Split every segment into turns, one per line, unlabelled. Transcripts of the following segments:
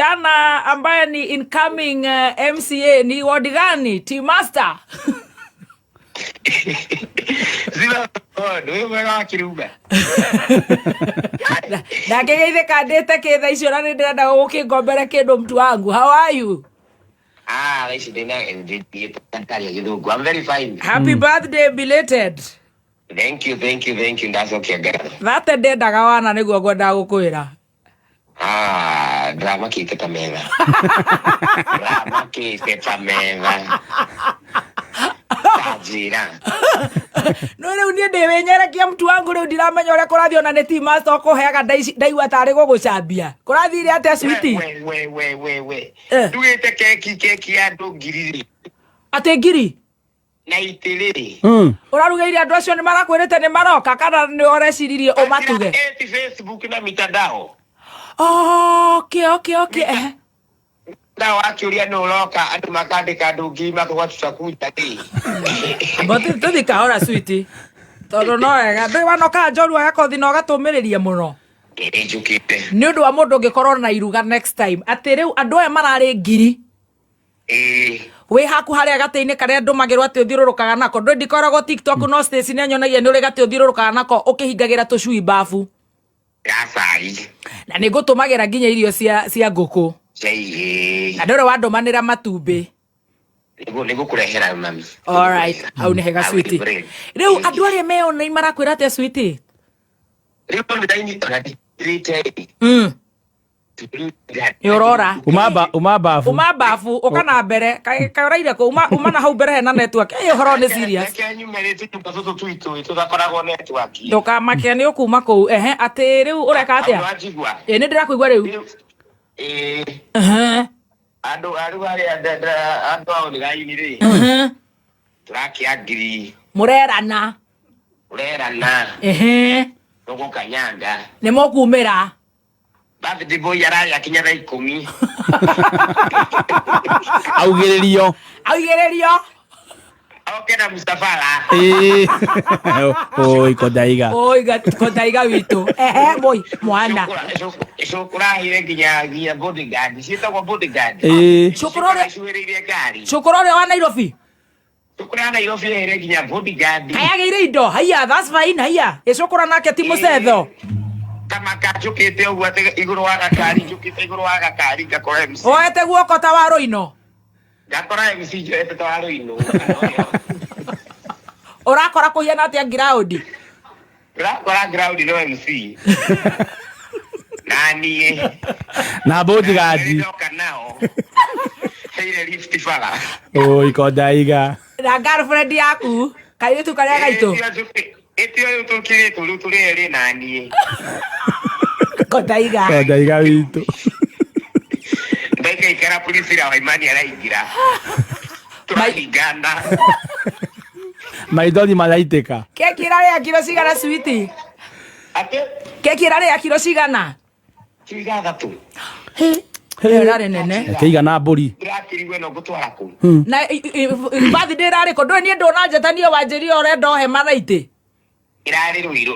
Msichana ambaye ni incoming MCA ni ward gani? Tea Master.
Zira wĩ mwega wa kĩrumba.
Ndakĩgeithĩka ndĩte kĩ thaa icio na nĩ ndĩrenda gũkĩngombere kĩndũ mtu wangu. How are you?
Ah, thaa ici ndĩna ndĩthiĩte ndarĩa gĩthũngũ. I'm very fine.
Happy birthday belated.
Thank you, thank you, thank you. Ndacokia ngatho.
Thate ndendaga wana nĩguo ngwendaga gũkwĩra.
Ah, ndĩramakĩte ta metha. Ndĩramakĩte ta metha. Ta njĩra.
No rĩu niĩ ndĩ wĩnyerekia mtu wangu rĩu ndiramenya ũrĩa kũrathiĩ ona nĩ Tea Master ũkũheaga ndaigua tarĩ gũgũcambia. Kũrathire atĩa sweetie?
We, we, we, we, we.
Eh.
Ndugĩte keki, keki ya andũ 1000 rĩ.
Atĩ ngiri?
Na itĩ rĩ.
Ũrarugĩire andũ acio nĩ marakwĩrĩte nĩ maroka kana nĩ ũreciririe ũmatuge?
Eti Facebook na mitandao.
Okay. Eh.
Mtandao akĩũria nĩ ũroka andũ makandĩka andũ 1000 makauga tutakuja rĩ.
But tũthi kahora sweetie. Tondũ no wega. Ndũĩ wanoka njorua ya kothi na ũgatũmĩrĩria mũno.
Ĩ njũkĩte.
Nĩ ũndũ wa mũndũ ũngĩkorwo na iruga next time. Atĩ rĩu andũ aya mararĩ 1000.
Ĩ.
Wĩ haku harĩa gatĩ-inĩ karĩa ndũmagĩrwo atĩ ũthiũrũrũkaga nako. Ndũĩ ndikoragwo TikTok no Stacy nĩ anyonagia nĩ ũrĩ gatĩ ũthiũrũrũkaga nako ũkĩhingagĩra tũcui babu.
Ya cai.
Na nĩ ngũtũmagĩra nginya irio cia ngũkũ.
Cai.
Na ndũrĩ wandũmanĩra matumbĩ.
Nĩngũkũrehera mami.
Alright, hau nĩ hega sweetie. Rĩu andũ arĩa me online marakwĩra atĩa sweetie?
Rĩu online ona ndirĩte.
Nĩ ũrora.
Uma babu.
Uma babu, ũka na mbere. Kaĩ ũraire kũ? Uma na hau mbere hena network. Ĩ ũhoro nĩ serious.
Reke nyume rĩ tũnyũmba tũtũ twitũ tũtakoragwo network.
Ndũkamake nĩ ũkuma kũu. Ehe, atĩ rĩu ũreka atĩa?
Andũ anjigua.
Ĩ nĩ ndĩrakũigua rĩu.
Ĩ.
Ehe.
Andũ arĩa arĩa andũ a online rĩ.
Ehe.
Tũrakĩa ngiri.
Mũrerana.
Ũrerana.
Ehe.
Tũgũkanyanga.
Nĩ mũkumĩra.
Birthday boy ararĩa kinya thaa 10.
Augĩrĩrio.
Augĩrĩrio.
Oke na msafara.
Ĩĩ. Oi kodaiga.
Oi kodaiga witũ. Ehe boy mwana.
Cũkũrahire nginya bodyguard. Ciĩtagwo bodyguard.
Ĩĩ.
Cũkũra ũrĩa
Cuhĩrĩirie ngari.
Cũkũra ũrĩa wa Nairobi.
Cũkũra Nairobi ĩhere nginya bodyguard.
Kayagĩire indo. Haiya, that's fine. Haiya. Ĩcũkũra nake ti mũcetho.
Kamaka njũkĩte ũguo atĩ igũrũ wa gakari, njũkĩte igũrũ wa gakari ngakora MC.
Woete guoko ta wa rũino.
Ngakora MC njoete ta wa rũino.
Ũrakora kũhiana atĩa ground?
Ũrakora ground no MC. Na niĩ.
Na bodyguard.
Ndoka nao. Heire lift bara.
Oi kodaiga.
Na girlfriend yaku. Kairĩtu karĩa gaitũ.
Ĩtio rĩu tũkirĩtwo rĩu tũrĩ erĩ na niĩ.
Kodaiga.
Kodaiga witũ.
Ndaikaikara Priscilla Waimani araingĩra. Tũrahingana.
Maithori maraitĩka.
Keki ĩrarĩa kiro cigana sweetie?
Atĩ?
Keki ĩrarĩa kiro cigana?
Kiro ithathatũ.
Ĩyo ĩrarĩ nene.
Kĩigana mbũri.
Ndĩrakĩrigwo ĩno ngũtwara kũ?
Na birthday ĩrarĩ kũ? Ndũĩ niĩ ndũnanjĩta niĩ wanjĩria ũrenda ũhe maraitĩ.
Ĩrarĩ Rũirũ.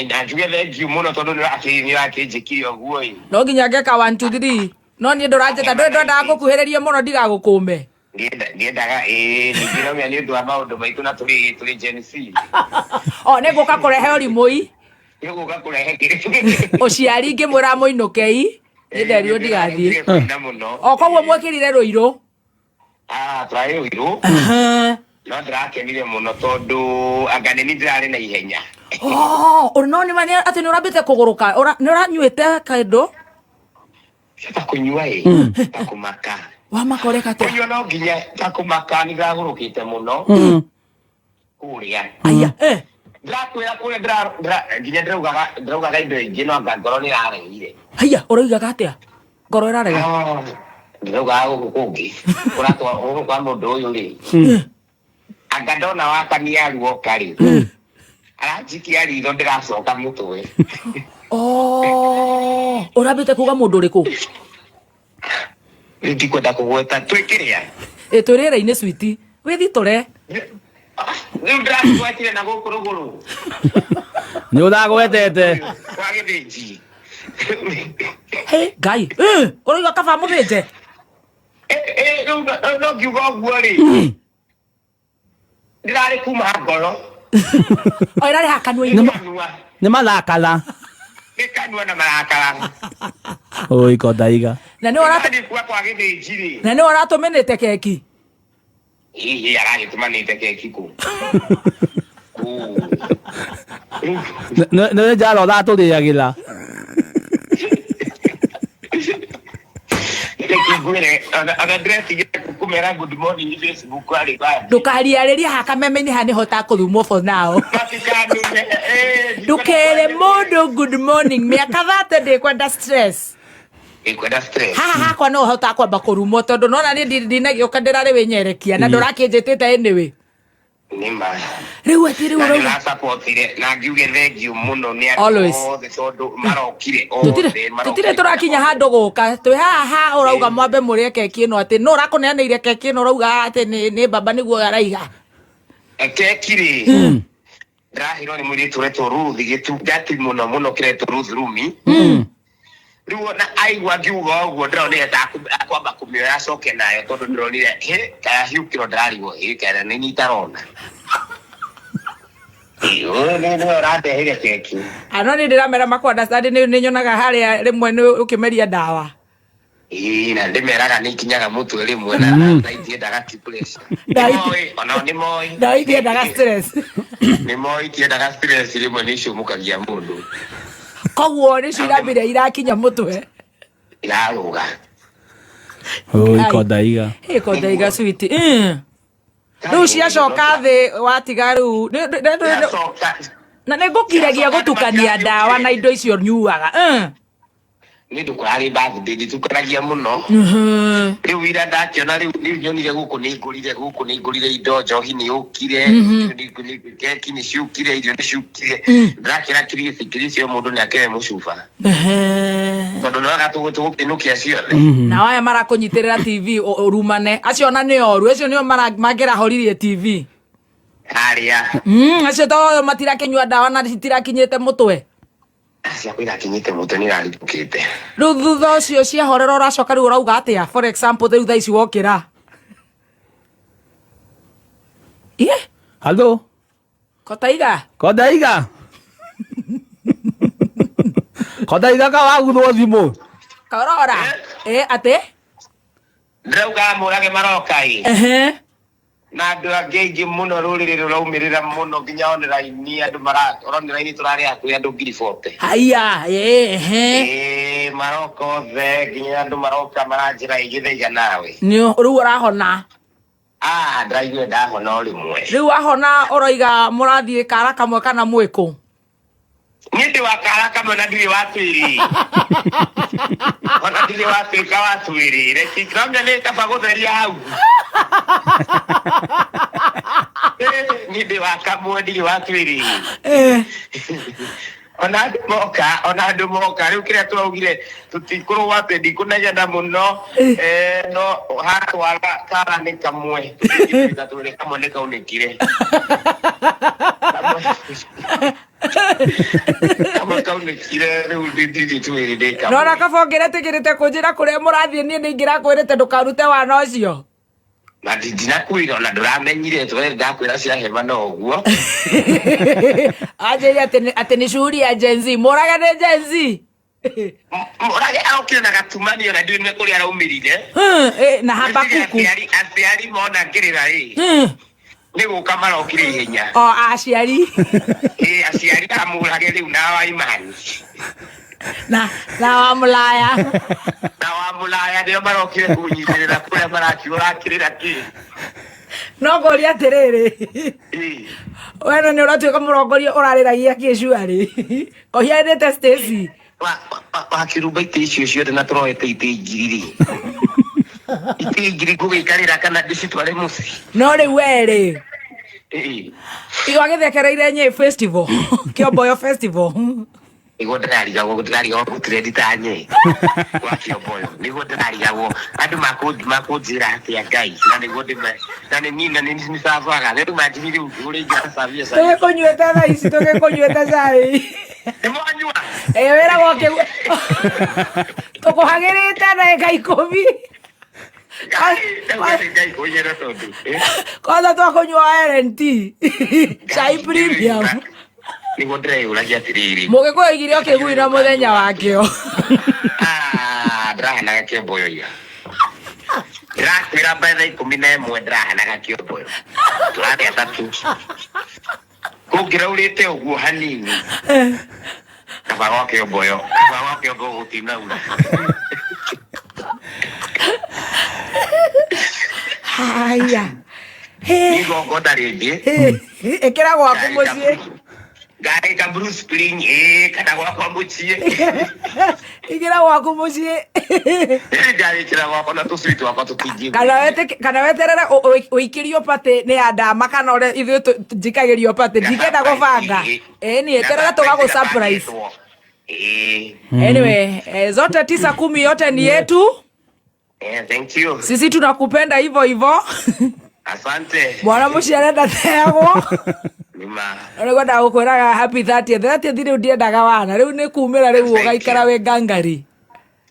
Na njuge thengiũ mũno tondũ nĩ ũrakĩnjĩkire ũguo ĩ.
No nginya ngeka 1 2 3. No niĩ ndũranjĩta, ndũĩ ndwendaga gũkuhĩrĩria mũno ndigagũkũme.
Ndiendaga, ĩĩ, ningĩ no menya nĩ ũndũ wa maũndũ maitũ na tũrĩ Gen Z.
O, nĩ ngũka kũrehe ũrimũi.
Nĩ ngũka kũrehe kĩ?
Ũciari ngĩmwĩra mũinũkei, nĩ nderirwo ndigathiĩ.
Ndĩrenda mũno.
O, koguo mwekĩrire Rũirũ?
Ah, tũrarĩ Rũirũ. No ndĩrakenire mũno tondũ anga nĩ niĩ ndĩrarĩ na ihenya.
Oh, no nĩ ma nĩ atĩ nĩ ũrambĩte kũgũrũka, nĩ ũranyuĩte kĩndũ?
Ta kũnyua ĩ, ta kũmaka.
Wamaka ũreka atĩa?
Kũnyua no nginya ta kũmaka nĩ ndagũrũkĩte mũno. Kũrĩa.
Aya, eh.
Ndĩrakwĩra kũrĩa nginya ndĩraugaga indo ingĩ no anga ngoro nĩ ĩraregire.
Haiya, ũroigaga atĩa? Ngoro ĩrarega?
Ndĩraugaga gũkũ kũngĩ. Kũratwa gũkũ kwa mũndũ ũyũ rĩ. Anga ndona wakania ruoka rĩ. Aranjikia ritho ndĩracoka mũtwe.
Oh, ũrambĩte kuga mũndũ ũrĩkũ?
Rĩu ndikwenda kũgweta. Twĩkĩrĩa?
Ĩ, twĩ rĩera-inĩ sweetie. Wĩthitũre.
Rĩu ndĩrakũgwetire na gũkũ rũgũrũ.
Nĩ ũragwetete.
Kwa gĩthĩnji.
Hey, Ngai. Ũroiga kaba mũthĩnje?
Rĩu no ngiuga ũguo rĩ, ndĩrarĩ kuma ngoro.
O ĩrarĩ haha kanua-inĩ.
Kanua.
Nĩ marakara.
Nĩ kanua na marakara.
Oi kondaiga.
Na nĩ ũratũ
Nĩ kwa kwa gĩthĩnji rĩ.
Na nĩ ũratũmĩnĩte keki.
Hihi aragĩtũmanĩte keki kũ? Kũ?
Nĩ njara ũratũrĩagĩra.
Reke ngwĩre, ona ndĩretigĩra kũmera good morning Facebook arĩ bandi.
Ndũkariarĩrie haha kameme-inĩ haha nĩho ũtakũrumwo for now.
Matikanume,
Ndũkere mũndũ good morning mĩaka 30 ndĩkwenda stress.
Ndĩkwenda stress.
Haha hakwa no hotaga kwamba kũrumwo tondũ nona niĩ ndinagĩũka ndĩrarĩ wĩnyerekia na ndũrakĩnjĩtĩte anyway.
Nĩ ma.
Rĩu atĩ rĩu
Na
ũrauga
nĩũrasapotire na ngiuge thengiũ mũno nĩ andũ
Always.
othe tondũ marokire othe
Tũtirĩ
marokire.
tũtirĩ tũrakinya handũ gũka twĩ haha ũrauga mwambe mũrĩe keki ĩno atĩ no ũrakũneanĩire keki ĩno ũrauga atĩ nĩ baba nĩguo araiga.
Keki rĩ, ndĩraheirwo nĩ mũirĩtu ũretwo Ruth gĩtungati mũno mũno kĩretwo Ruth Rumi. Rĩu ona aigua ngiuga ũguo ndĩronire ta akwamba kũmĩoya acoke nayo tondũ ndĩronire hĩ kaya hiũkĩro ndĩrarigwo hĩ kaya nĩ niĩ itarona. Ũyũ nĩwe ũrandeheire keki.
Ano nĩ ndĩramera makwa understand nĩ nyonaga harĩa rĩmwe nĩ ũkĩmeria ndawa.
Ĩĩ na ndĩmeraga nĩ ikinyaga mũtwe rĩmwe na itiendaga pressure. Nĩmoĩ, onao nĩmoĩ.
Ndawa itiendaga stress.
Nĩmoĩ itiendaga stress rĩmwe nĩ icũmũkagia mũndũ.
Koguo nĩcio irambire irakinya mũtwe.
Irarũga.
Oi kondaiga.
Ĩ kondaiga sweet. Rĩu ciacoka thĩ watiga rĩu
Ciacoka.
Na nĩ ngũkiragia gũtukania ndawa na indo icio nyuaga.
Nĩ ũndũ kũrarĩ birthday nditukanagia mũno. Rĩu ira ndakĩona rĩu nyonire gũkũ nĩ ngũrire gũkũ nĩ ngũrire indo njohi nĩ yũkire keki nĩ ciũkire irio nĩ ciũkire ndĩrakĩra kirisi kirisi o mũndũ nĩ akĩoe mũcuba tondũ nĩwaga tũgũkĩnũkia ciothe.
Nao aya marakũnyitĩrĩra TV ũrumane acio ona nĩ oru acio nĩo mangĩrahoririe TV.
Harĩa.
Acio to matirakĩnyua ndawa na citirakinyĩte mũtwe.
Ciakwa irakinyĩte mũtwe nĩ iraribũkĩte.
Rĩu thutha ũcio ciahorera ũracoka rĩu ũrauga atĩa? For example rĩu thaa ici wokĩra. Ie?
Hello.
Kotaiga.
Kondaiga. Kondaiga ka waguthwo thimũ.
Korora. Atĩ?
Ndĩrauga mũrage maroka ĩ. Na andũ angĩ aingĩ mũno rũrĩrĩ rũraumĩrĩra mũno nginya online andũ mara online tũrarĩ hakuhĩ andũ 40,000.
Haiya, ehe.
Maroka othe nginya andũ maroka maranjĩra igĩthaiga nawe.
Nĩ rĩu ũrahona.
Ndĩraigua ndahona o rĩmwe.
Rĩu wahona ũroiga mũrathiĩ kara kamwe kana mwĩkũ?
Niĩ ndĩ wa kara kamwe na ndirĩ wa twĩrĩ. Ona ndirĩ wa tuĩka wa twĩrĩ. Reke ndĩramenya nĩ kaba gũtheria hau. Niĩ ndĩ wa kamwe ndirĩ wa twĩrĩ. Ona andũ moka, ona andũ moka rĩu kĩrĩa tũraugire tũtikũrũa atĩ ndikũnegena mũno no hatwara kara nĩ kamwe. Tũgĩtuĩka twĩrĩ kamwe nĩ kaunĩkire. Kamwe kaunĩkire rĩu ndirĩ twĩrĩ ndĩ kamwe.
Nona kaba ũngĩretĩkĩrĩte kũnjĩra kũrĩa mũrathiĩ niĩ nĩ ingĩrakwĩrĩte ndũkarute wana ũcio.
Na ndinakwĩra ona ndũramenyire twerĩ ndakwĩra cia hema no ũguo.
Anjĩire atĩ nĩ shughuli ya Gen Z. Mũrage nĩ Gen Z.
Mũrage arokire na gatumani ona ndiũĩ nĩ kũrĩa araumĩrire.
Na Habakuku.
Aciari mona ngĩrĩra rĩ. Nĩ gũka marokire ihenya.
O aciari.
Aciari a Mũrage rĩu na wa Imani.
Na wa Mũlaya.
Na wa Mũlaya nĩo marokire kũnyitĩrĩra kũrĩa marakiuga ũrakĩrĩra kĩ.
No ngũria atĩrĩrĩ. We no nĩ ũratuĩka mũrongoria ũrarĩragia kĩcuarĩ. Kohianĩte Stacy.
Wakĩrumba itĩ icio ciothe na tũroete itĩ ngiri rĩ. Itĩ ngiri ngũgĩikarĩra kana ndĩcitware mũciĩ.
No rĩu we rĩ. Wagĩthekereire Nyĩ festival. Kĩomboyo festival.
Nĩguo ndĩrarigagwo gũtirendi ta Nyĩ. Gwa Kĩomboyo. Nĩguo ndĩrarigagwo andũ makũnjĩra atĩa Ngai. Na nĩguo ndĩme na nĩ niĩ na nĩ nicabaga. Rĩu manjiri rĩu ũrĩa ingĩracabia cai.
Tũgĩkũnyuĩte thaa ici tũgĩkũnyuĩte cai.
Nĩ mwanyua?
Ĩ wĩragwo tũkũhagĩrĩte ndagĩka 10.
Ngai, Ngai kũnyera tondũ.
Kwanza twakũnyua LNT cai premium.
Nĩguo ndĩreyũragia atĩrĩrĩ.
Mũgĩkũyũ oigire ũkĩgui na mũthenya wakĩo.
Ah, ndĩrahanaga kĩomboyo ira. Ndĩrakwĩra mbere thaa 11 ndĩrahanaga kĩomboyo. Tũrarĩ atatũ. Kũngĩraurĩte ũguo hanini. Kaba gwa kĩomboyo. Kaba gwa kĩomboyo gũtinaura.
Haya.
Nĩngongota rĩngĩ.
Ĩkĩra gwaku mũciĩ.
Ngarĩka Bruce Spring ĩĩ kana gwakwa mũciĩ.
Ĩkĩra gwaku mũciĩ.
Ngarĩkĩra gwakwa na tũcui twakwa tũtingĩ.
Kana weterere ũikĩrio patĩ nĩ andama kana ũrĩa ithuĩ njikagĩrio patĩ ndingĩenda gũbanga. Ĩni eterera tũgagũ surprise.
Ĩĩ.
Anyway, zote 9 10 yote ni yetu.
Thank you.
Sisi tunakupenda hivyo hivyo.
Asante.
Mwana mũciĩ arenda teagwo.
Nĩma.
Nĩ ngwendaga gũkwĩraga happy 30th. 30th rĩu ndiendaga wana. Rĩu nĩ kumĩra rĩu ũgaikara wĩ ngangari.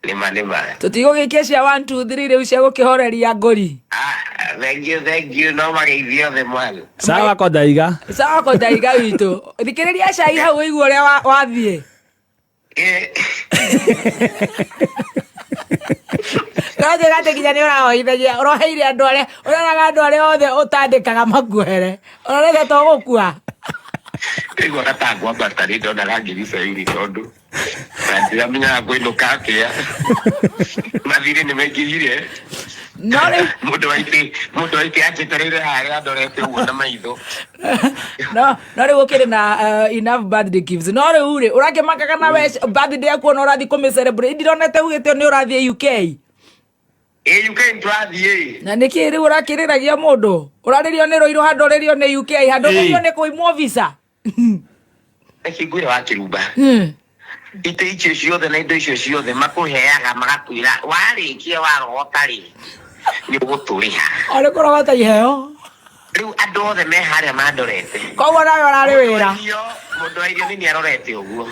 Nĩma nĩma.
Tũtigũgĩikia cia 1 2 3 rĩu cia gũkĩhoreria ngũri.
Ah, thank you, thank you. No mageithio othe mwana.
Sawa Kodaiga.
Sawa Kodaiga witũ. Thikĩrĩria cai hau ũigue ũrĩa wathiĩ. Ũranjĩra atĩ nginya nĩ ũrahoithagia ũroheire andũ arĩa ũroraga andũ arĩa othe ũtandĩkaga makuohere ũrorete to gũkua.
Ndĩiguaga ta ngwambata rĩ ndonaga ngiri cairi tondũ na ndiramenyaga ngũinũka atĩa. Mathirĩ nĩ maingĩhire.
No rĩu
Mũndũ wa itĩ anjĩtereire harĩa andorete ũguo na maitho.
No no rĩu ũkĩrĩ na enough birthday gifts. No rĩu rĩ ũrakĩmaka kana we birthday yaku ona ũrathiĩ kũmĩ celebrate ndironete ugĩte nĩ ũrathiĩ UK.
Ĩ UK nĩtũrathiĩ.
Na nĩkĩ rĩu ũrakĩrĩragia mũndũ? Ũrarĩrio nĩ Rũirũ handũ ũrĩrio nĩ UK handũ ũrĩrio nĩ kũimwo visa.
Reke ngwĩre wa kĩrumba. Itĩ icio ciothe na indo icio ciothe makũheaga magakwĩra warĩkia warogota rĩ nĩ ũgũtũrĩha.
Arĩ kũrogota iheo.
Rĩu andũ othe me harĩa mandorete.
Koguo nawe ũrarĩ wĩra.
Mũndũ wa irio nĩ niĩ arorete ũguo.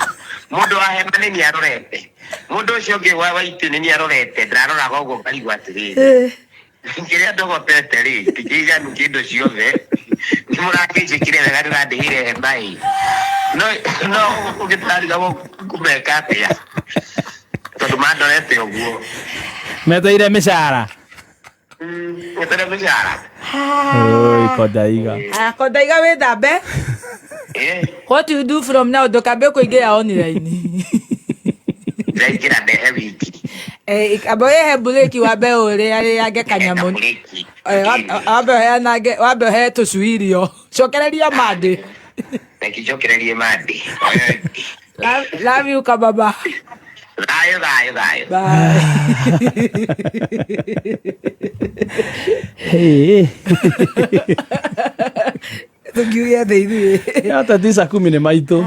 Mũndũ wa hema nĩ niĩ arorete. Mũndũ ũcio ũngĩ wa itĩ nĩ niĩ arorete. Ndĩraroraga ũguo ngarigwo atĩrĩrĩ. Kĩrĩa ndogotete rĩ ti kĩiganu kĩndũ ciothe. Nĩ mũrakĩnjĩkire wega ndĩrandĩhĩire hema ĩ. No no ũngĩtarigagwo kũmeka atĩa. Tondũ mandorete ũguo.
Meteire mĩcara.
Meteire mĩcara.
Oi Kodaiga.
Kodaiga wĩthambe. What you do from now ndũkambe kũingĩra online.
Ndĩraingĩra ndehe wiki.
Amba wĩhe mburĩki wambe ũrĩarĩange kanyamũ. Wambe ũheanange wambe ũhe tũcui irio. Cokereria mandĩ.
Reke njokererie mandĩ.
Love you kababa.
Thayũ thayũ thayũ.
Bye.
Hey.
Tũngiuge atĩ ithuĩ.
Yote 9 10 nĩ maitũ.